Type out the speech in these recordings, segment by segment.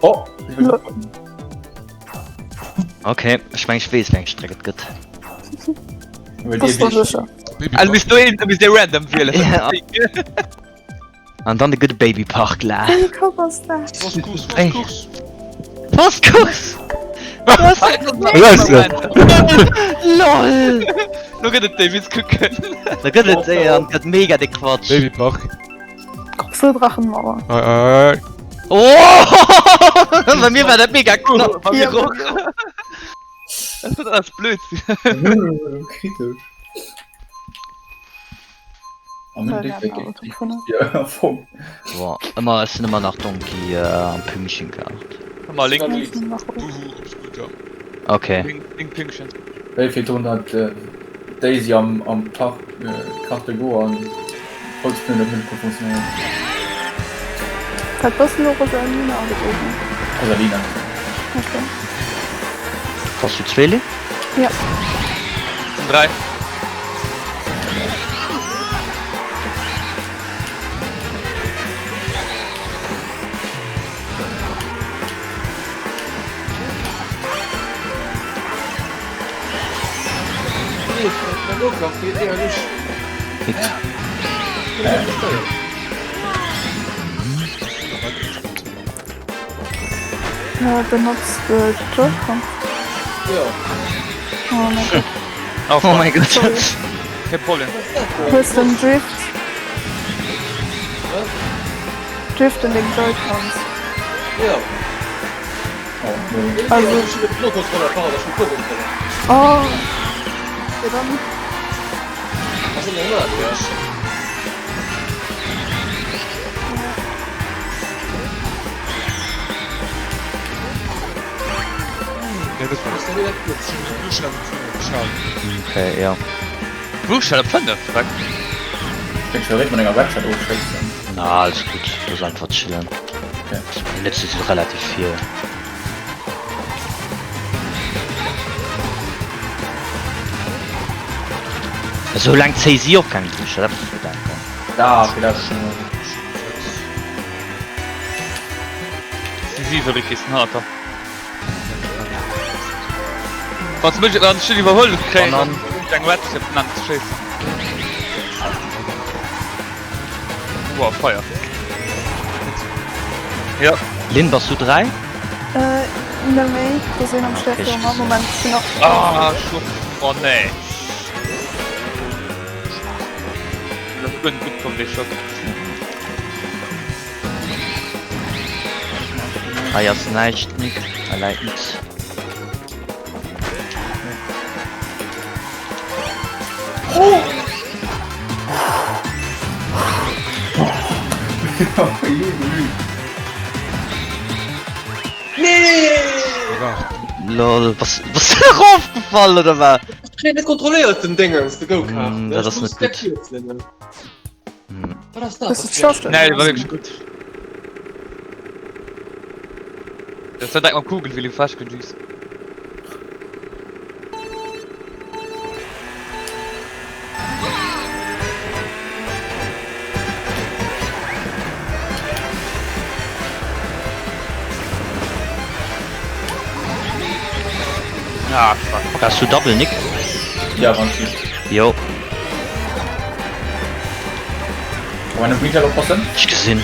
Oh! Okay, ech meng ech weess wéi eng Streck et gëtt. Bass der sécher? Also misst du een, misst dir random wielen. Ja. An dann de gudde Babypark la. Wéi ee Koup ass dat? Postkurs, Ey. Postkurs. Postkurs! Was? LOL! Lo gëtt et déi Witz kucken. Da gëtt et déi an gëtt mega de Quatsch. Babypark. Große Drachenmauer. Ei, ei, ei. Oh! Bei mir war dat mega knapp. Bei mir Ja. och. Dat ass alles blöd. Kritesch. Boah, ëmmer ech sinn ëmmer nach Donkey äh, am Pünktchen gehabt. Ëmmer link, Buhu op Scooter. Okay. link, link Pünktchen. Wéi vill Tonnen hat d'Daisy am am Park Carte Go an Holzpneu dat net funktionéiert? Wat bass elo Rosalina oder Daisy? Rosalina. Okay. Bass du Zwilling? Ja. 3. Benotzt de Joy-Con? Oh mein Gott. Oh, oh mein Gott. Kein Problem. Hues den Drift? Drift in den Joy-Cons. Ja. Also. Oh. Ja, dann. Ja, das war Okay, ja. Blue Shell op 5, fuck. Ech verréit mat enger Red Shell ofschléissen. Na, alles gutt, looss einfach chillen. Okay. Net si relativ vill. Esou laang zéi si och keng Blue Shell, dat muss ech bedenken. Da, okay, dat ass schon. Si siwe Rickies Hannerter. Wann du mech an Schild iwwerhuelen kréien, Banan. dann eng Red fir den ze schéissen. Wow, Feier. Ja. Lynn, bass du 3? Äh, net méi. Do sinn am Stärke Okay, am Moment sinn nach. Ah, Schupp. Oh nee. Das ist gut komm, dee Schock. Hei ass näischt, Nick. Hei läit nix. Lol, was, was erofgefall oder wat? Ech kréien net kontrolléiert den Déngens, de Go-Kart. Mm, dat ass net gutt. Hm. Wat ass dat? Hues du d'Schaften? Nee, war wirklich gut. Das war direkt mal Kugel, wie du fast gedüst. Ah, fuck. Hast du Double, Nick? Ja, wann du. Jo. Op engem Retail oppassen. Ech gesinn.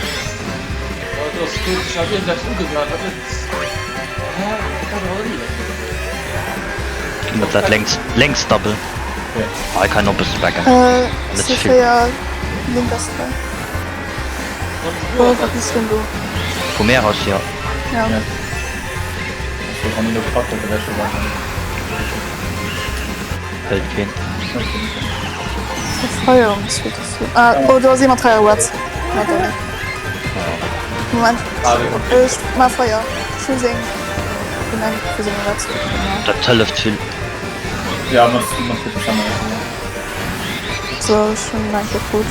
Ginn op dat lenks, lenks Double. Ah, ich kann noch bësse backen. Äh, Net ze vill. C4 Link ass dran. Oh, wat ass denn do? Vu mär aus, jo. Ja. Ja. Ech wollt net op Patrick ewech goen. Hëlt keen. Ah, oh, do ass iemand Feier, what? Moment. Ech ma Feier. Choosing. Dat hëlleft vill. Ja, mat mat gute Schammel. So, schon eng Kéier krut.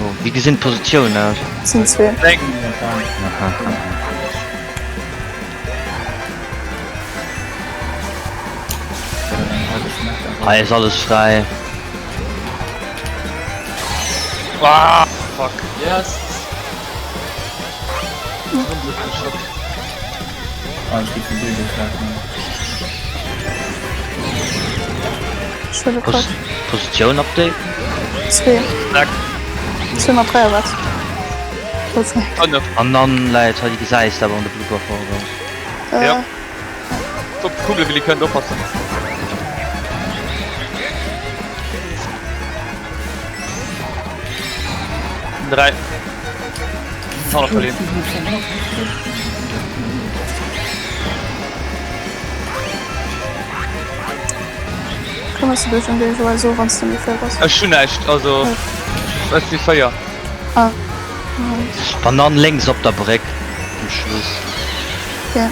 Oh, wéi gesinn d'Positiounen aus? Sinn zwee. Aha, aha. Hei ass alles fräi. Ah, fuck. Yes. Ah, ech gi vum Bild geschlagen. Ech huele Pos Cut. Positioun updaten. Zwee. Zack. 203 wat? Fënnef. An dann läit hei déi gesäis de awer an de Blue Buffer oder? Äh, Ja. Op d'Kugelwilli kënnt oppassen. Dräi. Auch noch verlieren. Këmmers du dech ëm dee Joël so, wann s de méi fair bass? Ech hunn näischt, also ech si 4. Ah. Banann lénks op der Bréck um Schluss. Ja.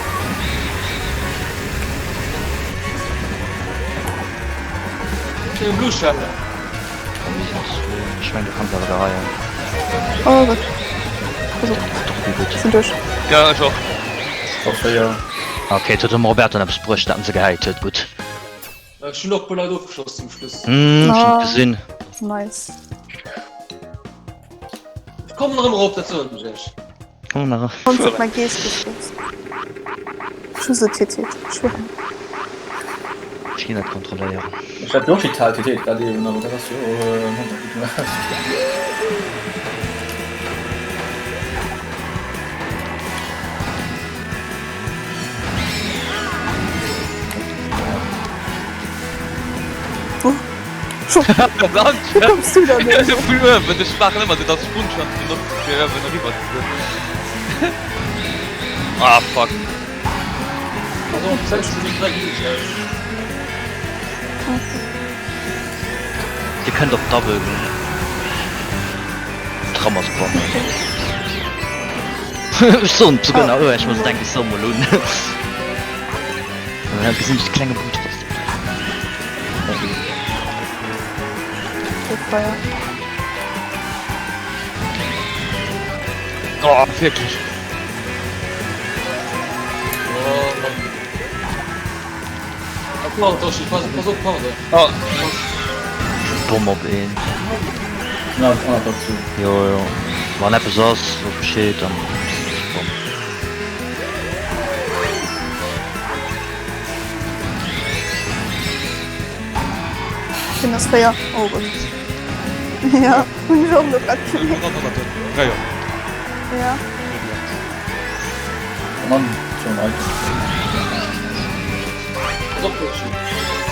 Blue Shell. Ech meng du kanns awer geheien. Oh Gott. Pass op. Gutt. Sinn duerch. Ja, ech och. Op 4. Ok, et huet dem Roberto eppes bruecht, dat en se gehäit huet. Gutt. Ech hunn och e puer Leit ofgeschoss zum Schluss. Hm, ech hunn et gesinn. Nice. Ech kommen erëm erop, dat soen ech iech. Komm nach. Ons op mäi Geescht gespritzt. Ech hu se TT, schwören. Ech ginn dat kontrolléieren. Ech hat jo och total TT grad eben, awer dat ass jo Wéi kommst du dann do? Vun uewen, ech maachen ëmmer dat Sprungschanz benotzen fir uewen eriwwer ze goen. Ah fuck. Dir kënnt op Double goen. D'Tram ass komm. Ech soen et souguer nach, ech muss denken, ech soe mol un. Dann gesinn ech de klenge Boot trotzdem. Oh, wierklech. Oh. Bomm op een. Jo, jo. Wann eppes ass, so Bescheed, dann Bomm. Sinn ass 4. Oh Gott. Ja, hunn ech och elo grad gemierkt. Ja.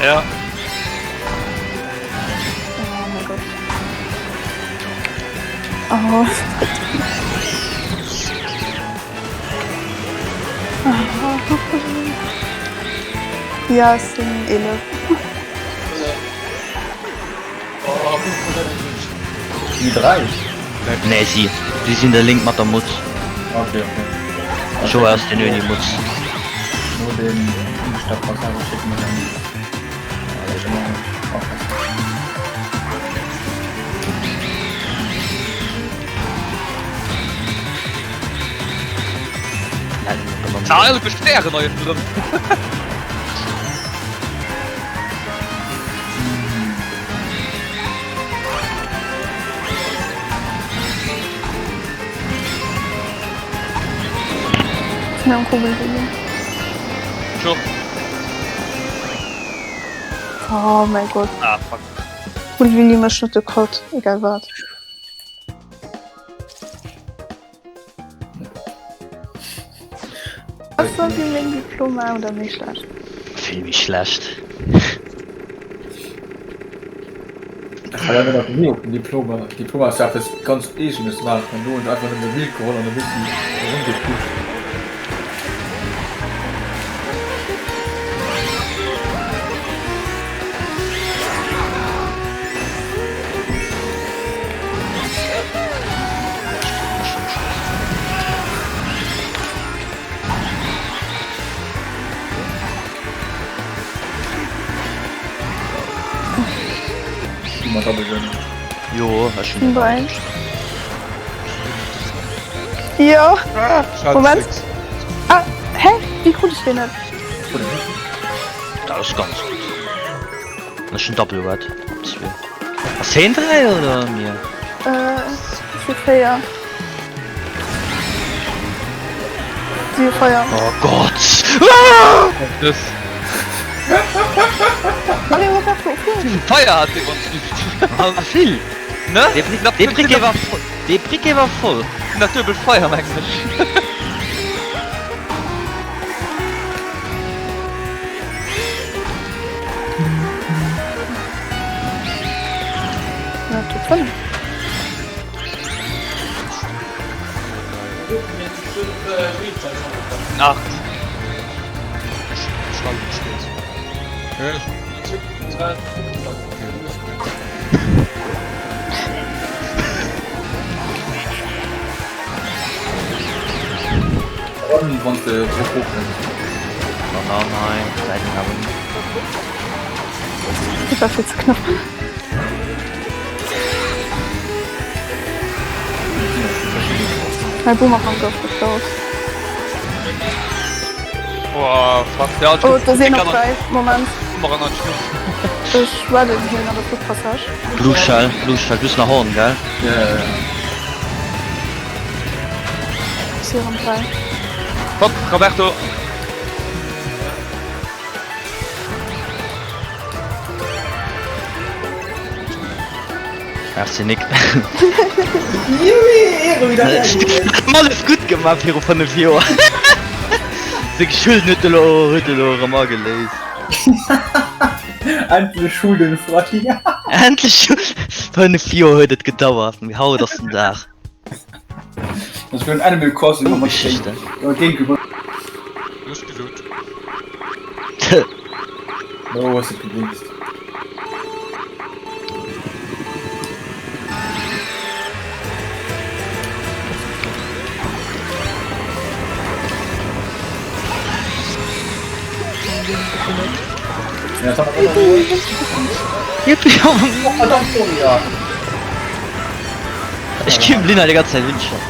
Ja. Oh mein Gott. Oh. Ja, es sinn 11. Déi 3? Nee, si. Si sinn de Link mat der Mutz. Okay, okay. Joer ass den ouni Mutz. No dem Ungestadt-Passage schécke mer dann. Ah, also Stäre neu drin. Ja, Kugelwilli. Sure. Oh mein Gott. Ah, fuck. Kugelwilli mécht net de Cut, egal wat. Ass wéi meng Diploma oder méi schlecht? Vill méi schlecht. Ech hat nach ni op den Diploma. Diploma ass jo eppes ganz eegenes maachen. Do hunn ech einfach nëmme Milk geholl an e bëssi erëmgepuscht. Jo, ech hunn Nein. Jo. Moment. Ah, hä? Wéi krut ech deen net? Dat ass ganz gutt. Ech hunn Double Red. Ass heen 3 oder mir? Äh, ech hu 4. Si hu Feier. Oh Gott! Dës. Allez Roberto, fuer! Feier hat dee Wand. Ah, vill! Ne? Dee Brick, dee Briquet war voll. Dee Briquet war voll. Nach duebel Feier mengen ech. Na, Top 5. 8. Ronny, wann de drop hochrenns. Oh no, nein, Säiten haben. Dat war vill ze knapp. Mäi Boomerang gouf geklaut. Oh, fuck. Ja, Oh, do sinn nach 3. Moment. Boomerang an Schluss. Ech redden hien an der Fluchtpassage. Blue Shell, Blue Shell, du bist nach Horn, gell? Ja, ja, ja. Ech si erëm 3. Hopp, Roberto. Merci Nick. Alles gutt gemaach viru 5 Joer. Seng Schulden huet elo huet elo erëm ageléist. Endlech schuldenfrei. Endlech 5 Joer huet et gedauert, mee haut ass den Dag. Ech hunn Animal Crossing Oh, Geschichte. Gamecube. Du hues gesot. No, hues et gedingst. Yippie! Ech ginn dem Lina déi ganz Zäit Wünscher.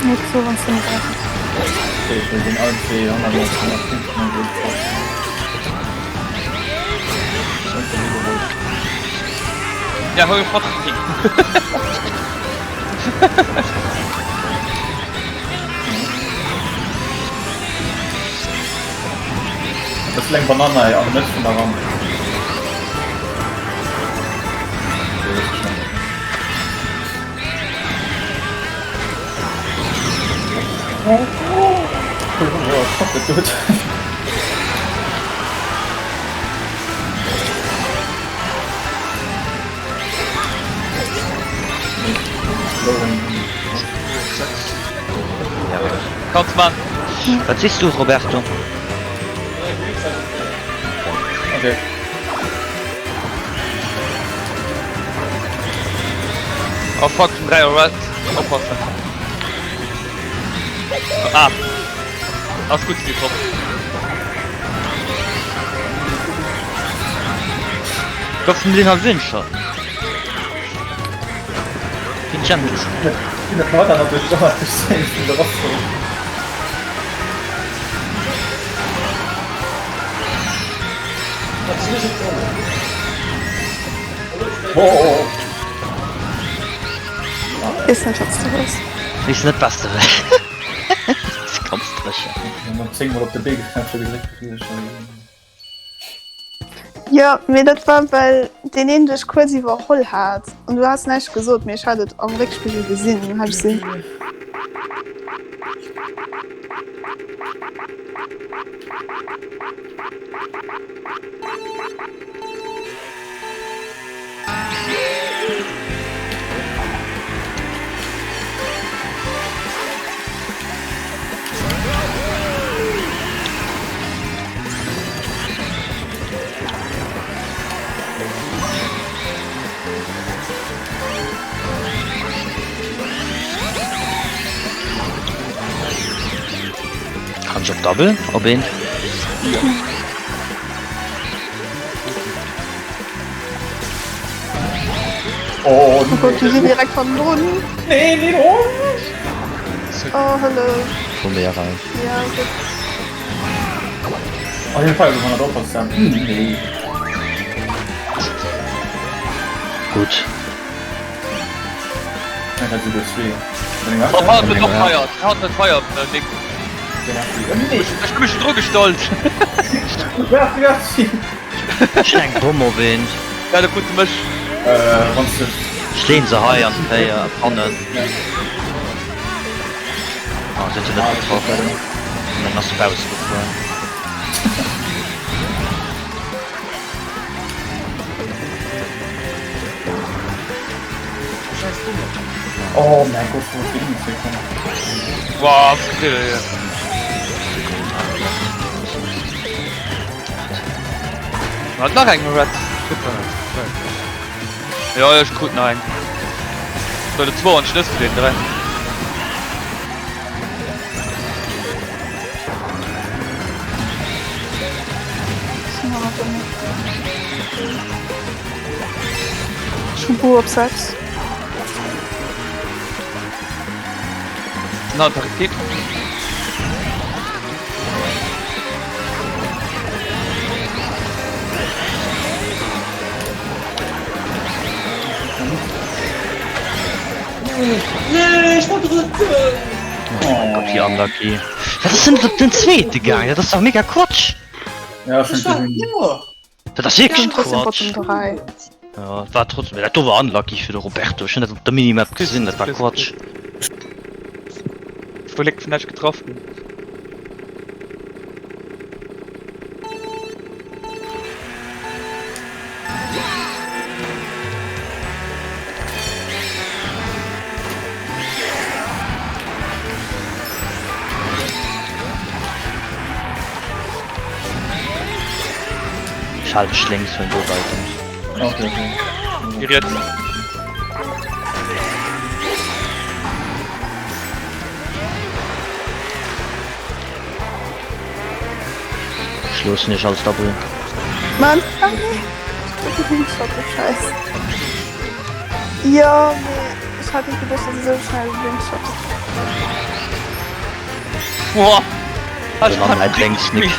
Nick, so wanns du net brauchs. Ja, hol fort den Kick. Dat ass eng Banann hei an der Mëtt vun der Ramp. Kannst man. Wat sichs du Roberto? Okay. Oh fuck, schon 3 Red. Oppassen. Ah. Ass gutt getroffen. Gouf dem Lina Wünscher. Finn ich endlech. Weess net wat s de wëlls. Weess net wat s de wëlls. Ganz dréchen. Jo, mee dat war well deen een dech kuerz iwwerholl hat an du has näischt gesot, mee ech hat et am Réckspigel gesinn, dunn hat ech se. Kann ech op Double op een? Oh Gott, die sinn direkt hannendrun. Nee, nee, oh! Oh, hëllef. Vu méi erreicht. Ja, gutt. Auf jeden Fall, wenn man da drauf dann. Nee. Gutt. Ich hatte sogar zwei. Oh, hat net och Feier, hat net Feier, Nick. Ech hu mech dru gestallt. Ech hunn eng Bomm op een. Ja, da krut de mech. Ech leen se hei an d'Kéier hannen. Ah, se huet se net getraff. An dann ass se rausgefuer. Oh mein Gott, wo ist die Initiative? Wow, was geht hier? Hat nach eng Red. Ja, ech krut nach eng. Soll de 2 an Schlëss vun den 3. Schubu op 6. Na, Paritéit. Nee, ech war Drëtten! Oh Gott, wéi unlucky. Wat ass denn op den zweete gaangen? Dat ass dach mega Quatsch! Ja, schon gesehen. Dat ass wierklech Trotzdem Quatsch! Bottom 3. Ja, war trotzdem, dat do war unlucky fir de Roberto. Ech hunn dat op der Minimap gesinn, dat war Quatsch. Wou léck vun näischt getraff ginn. Ech hale mech lénks vun do Items. Okay, okay. Déi riets. Ech loossen iech alles double. Mann, ah nee. Ich hab den Shot, oh Scheiß. Ja, nee. Ich hatte nicht gedacht, dass ich so schnell den Shot. Boah. Den Mann läit lénks, Nick.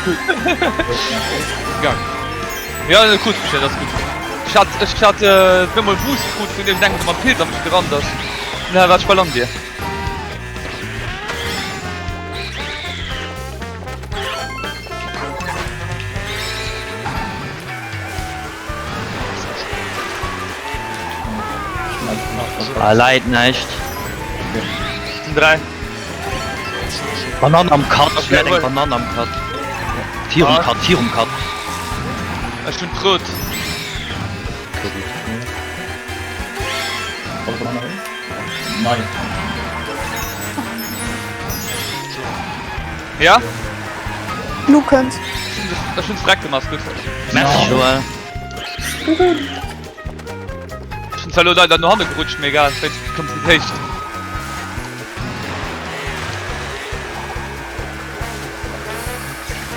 Gang. Ja, ne, krut mech, dat ass gutt. Ech hat, ech hat äh, zweimal Boost krut vun dem Deng, mat Pilz am mech gerannt ass. Na, wat ich an dir. Ah, läit näischt. Sind drei. Banann am Cut, Okay, läit eng wuel. Banann am Cut. Virum Ah. Cut, virum Cut. Ech hun d'Rot. Okay, gutt. Nein. Ja? Lu kënnt. Ech hun d'Freck gemaach, gutt. Merci, Joël. Ech hun zwar elo leider no hanne gerutscht, mee egal, wéinst komm vun d'Héicht.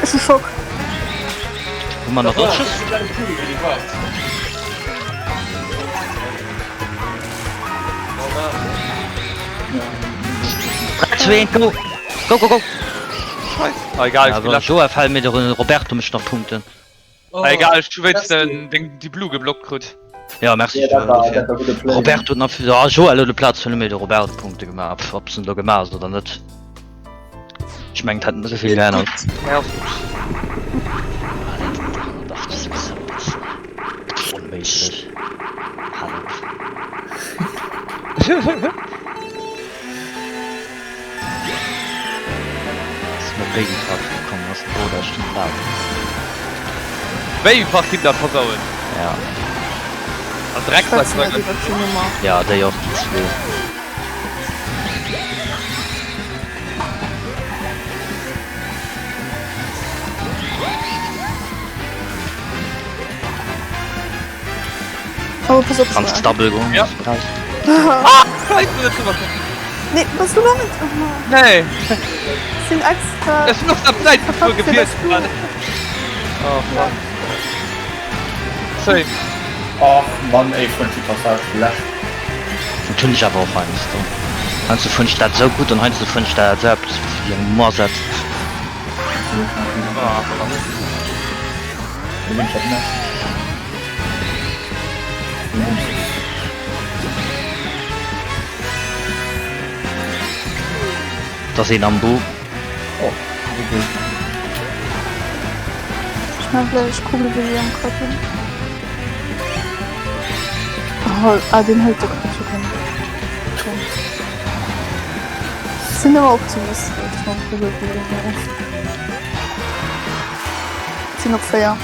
Ech hu Schock. Hu mer nach Dodges? Dräi, zwee, eent, go! Go, go, go! Scheiss. Ah, egal, ich bin Joa fäll mir de Roberto mécht nach Punkten. Ah, egal, ech hu wéinst den deng déi Blue geblockt krut. Ja, merci Ja, dat Joël war, dofir. dat war gudde Play. Roberto huet nach, ah, Joël huet e Plaz verluer, mee de Roberto Punkte gemaach. Pff, ob se en elo gemaach ass oder net. Ech mengen, et hätt net esou vill geännert. Ja, ass gutt. Onméiglech. Hal op. Ass mer Babypark gekomm ass den Bruder schon laang. Babypark kinnt dat versauen. Ja. An Drecksack Schwätzen net iwwer déi Nummer. Ja, déi och, déi zwee. Oh, pass op, Kannst Joël. double goen, Ja. wanns du brauchs. Ah, Scheiss, bin net drüber komm. Nee, bass du noch net? Oh Mann. Nee, Sinn extra. ech hun op der Säit gefuer Verpackt fir gewiescht. dass du- Oh fuck. Same. Och Mann, ey, Frenchy Passage schlecht. Dat hunn ech awer och heiansdo. Heiansdo fënn ech dat esou gutt an heiansdo fënn ech dat esou eppes wéi eng Masett. Et ass een am Bu. Ech man vläicht Kugelwilli am Kappen. Oh, ah, den hëlt de Quatsch, okay. Okay. Sinn ëmmer optimistesch mam Kugelwilli. Sinn op 4.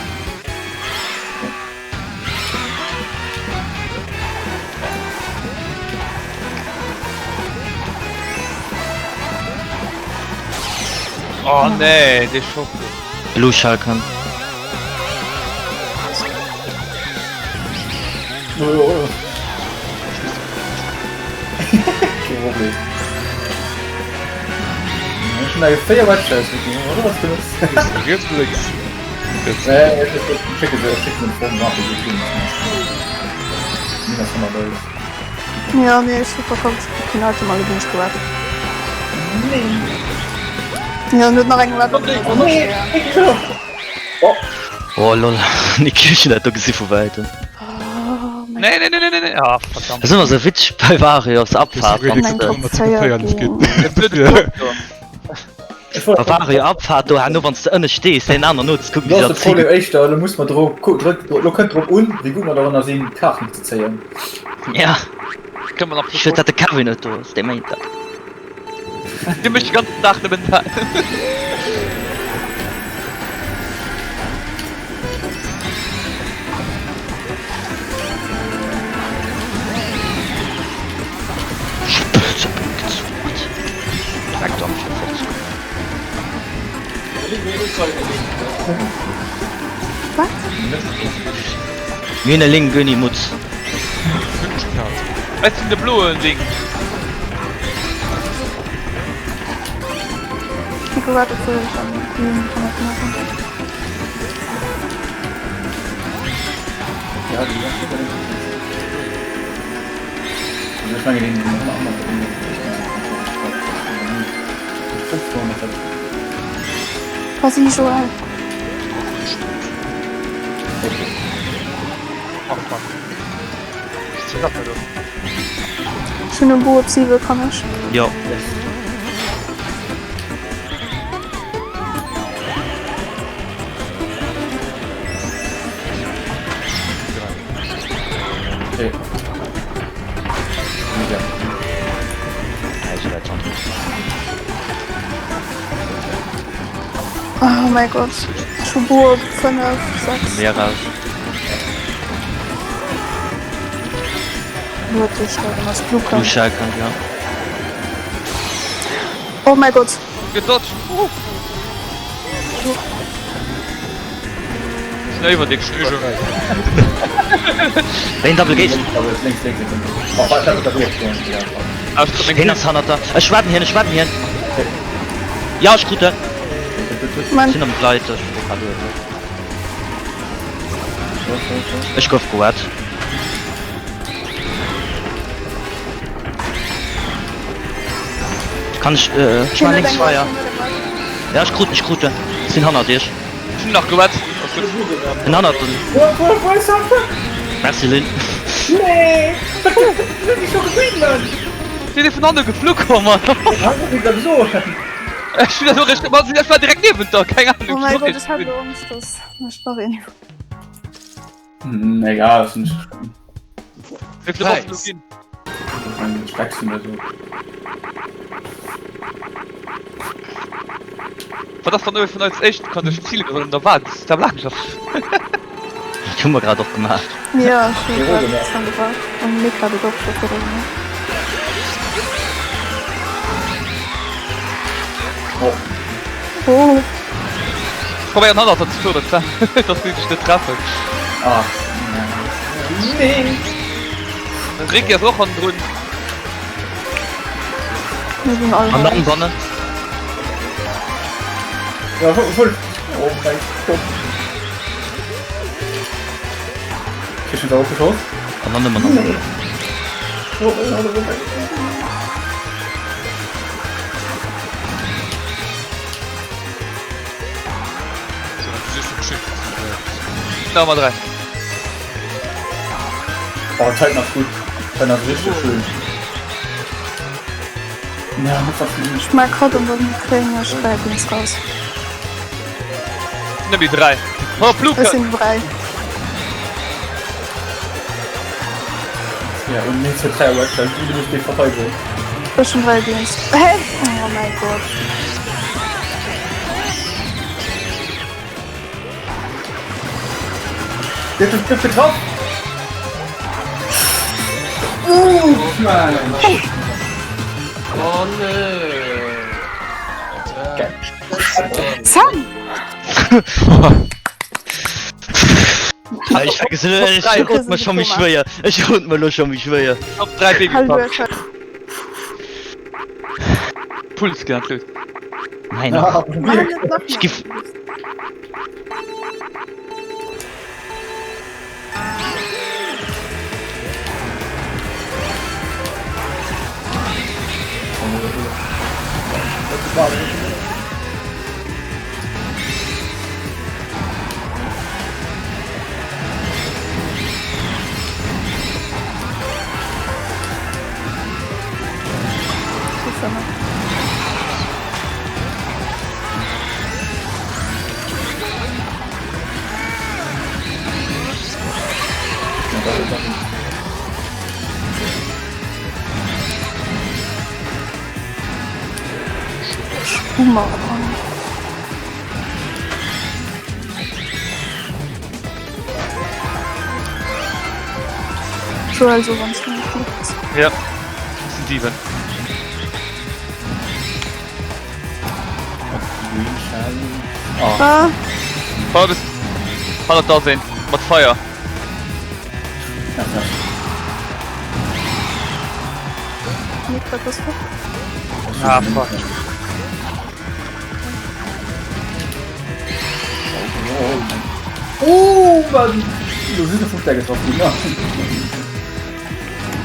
Oh nee, dee Schock do. Blue Shell kënnt. Kee Problem. Ech hunn eng 4 Webshells mitgeholl, oder was benutzt? Riets oder lénks? Ja nee ech hu verkackt, ech keen Item alle bin ech gewaart. Nee. Ja huet nach eng Weapon. Oh lol, Nicky, ech hunn dat do gesi vu wäitem. Nee nee nee nee nee, ah verdammt. Dat ass ëmmer sou witzeg bei Warriors Abfahrt, wann s de. Bavaria Abfahrt do herno wanns de ënne stees deen aner no ze kucken Lo ass de Problem éischter, lo muss mer dro lo kënnt drop un wéi gutt mer doranner sinn d'Kaarten ze zéien. Ja Kënne mer nach schued dat de Kevin net do ass, dee méint dat. Dee mécht de ganzen Dag nëmmen dat. Mir hunn e Link ouni Mutz. Ech sinn de bloen Link. Vas-y Joël. Ech hunn e Bo op 7, kann ech? Jo. Oh mäi Gott, ech hu Bo op 5, 6. Meer raus. Huet dech da gemass. Blue Blue Shell kënnt, ja. Oh mäi Gott. Gedodged. Uh. Schnell iwwer deng Stühle. Wéin Double Gate? Hien ass hannert der. Ech schwätzen hien, ech schwätzen hien. Ja, ech krut en. Sinn am Gleit, ech gouf grad uewen. Ech gouf gewet. Kann ech, ech man lénks Feier. Ja, ech krut en, ech krut en. Sinn hannert iech. Ech hun nach gewetzt. En hannert den. Merci Lynn. Sinn ee vun hanne geflu komm an. Ech hun dat och eréischt, ma ech war direkt niewent der, keng Ahnung. Oh mäi Gott, ech hat elo Angscht, dass mech nach een. Hm, egal, ass net schlëmm. Wéi vill ass elo ginn? Specksen oder so. Wat ass wann ue vun eis éischt kann duerch d'Zil geholl da war da bleiwen ech Dat hu mer grad och gemaach. Ja, ech hunn grad dran gewaart an Nick hat et och scho virdru gemaach. Oh. Ech probéieren hannert der ze fueren, dass si dech net treffen. Ah, nee. Den Ricky ass och hannendrun. Mir sinn all An hei. dann bannen. Ja, voll. Oh mein Gott. Kriegst du da auch geschoss? An dann ëmmer nach. Oh, oh, oh, oh, oh. Nach ëmmer 3. Oh, Titan ass gutt. Titan ass richteg schön. Ja, net verfliegen. Ech mag hatt an dann kréien ech 3 Beans raus. Nëmme déi 3. Oh, Blue Ech sinn 3. Ja, und mir zu 3 Workshop, du musst dich verteidigen. Ech hunn 3 Beans. Hä? Oh mäi Gott. Gëtt het gëtt getraff! Uuh, man! Oh nee! Sam! Ah, ech vergesse ech krut mer scho méi schwéier. Ech krut mer lo scho méi schwéier. Top 3 Baby Hallo, Pack. Puls genannt Luut. Nein, och. Ech giff. Joël, so wanns du net kucks. Ja, sinn 7. Ah. Oh, bis hannert da sinn mat Feier. Nick, wat ass dat? Ah, fuck. Oh, Mann! Du siehst eine Funkstärke getroffen, ja.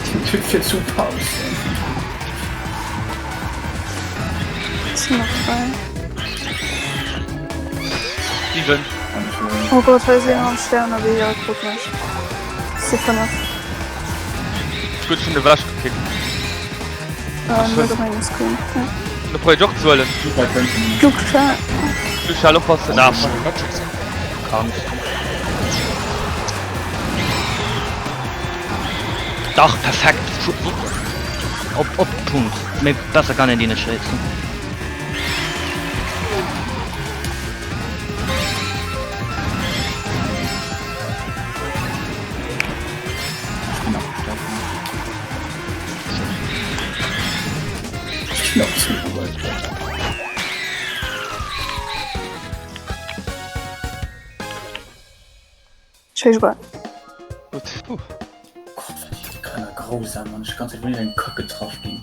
Die Typ zu Pause. Sind noch drei. Sieben. Oh Gott, hei sinn am Stern, aber ja, guck nicht. Si fënnef. Gutt vun de Wäsch gekickt. Äh, net op mengem Screen. Ja. Da probéier ech och ze huelen. Luca. Luca, oppassen. Ah, Krank. Dach, perfekt. Op, op Punkt. Méi besser kann een déi net schéissen. Schéi Joie. Gutt. Puh. Gott, wat déi Kanner grausam, Mann. Ech ganz Zäit vun iergendengem Kack getraff ginn.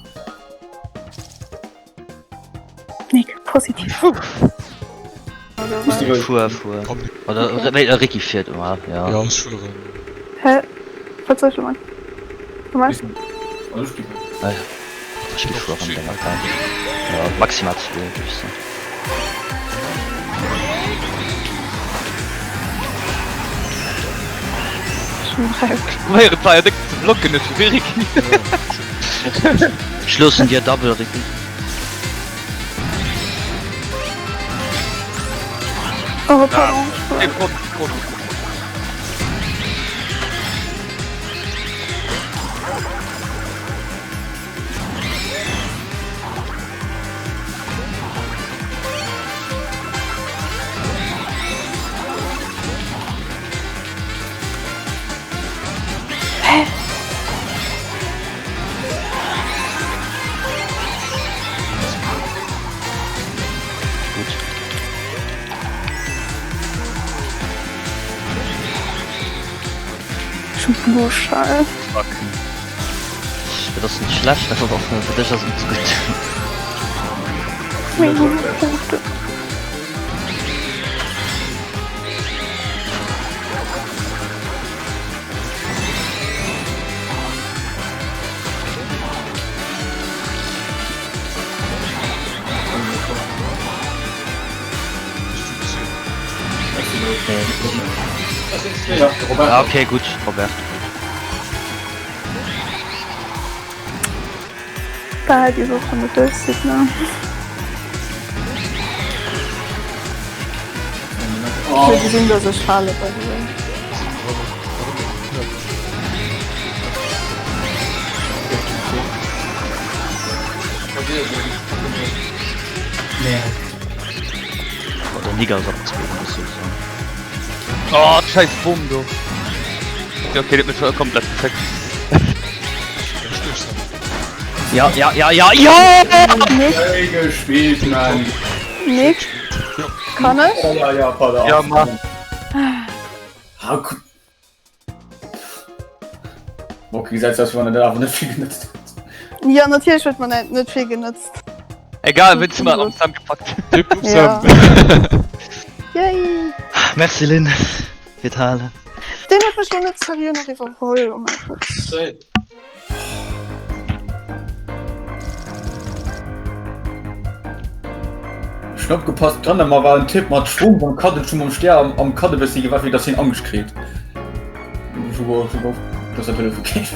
Nick, positiv. Fuer, fuer. Oder wéi Ricky fiert ëmmer, ja. Ja, ech fueren. Hä? Wat soll ech elo man? Thomas? Ech gi fueren, denger Kar. Ja, maximal zwee, géif ech soen. Probéieren d'Feier déck ze blocken, net fir Ricky. Ech loossen dir double, Ricky. Oh, pardon. Ah, komm, komm. Hä? Gutt. Ech hu Blueschall. Fuck. Dat ass net schlecht, awer och fir dech ass et net gutt. Meng Punkte. Ah, okay, gutt, Robert. Bah, déi Woch an der Duerchsicht, ne? Ech gesinn, dass ech fale, by the way. Oh, der Nigger ass am zweeten, muss ich soen. Oh, scheiß Boom do. Ja, okay, dat huet mech komplett geféckt. Ja, ja, ja, ja, ja! Nick, Geil gespielt, Mann. Nick, kann ech? Ja, ja, pardon. Ja, mach. Ah, guck. Okay, gesäit aus, wéi wann dat awer net vill genëtzt huet. Ja, natierlech huet mer dat net vill genëtzt. Egal, wéi ze mer am Sam gepackt. Ja. Yay! Merci Lynn fir d'Halen. Deen huet mech lo net seriö nach iwwerholl, oh mäi Gott. Schon opgepasst, dran emmer war en Typ mat Schwung am Kadden schon mam Stär am, am Kadde bëssi gewaart, wéi dass hien Angscht kritt. Dass dat okay.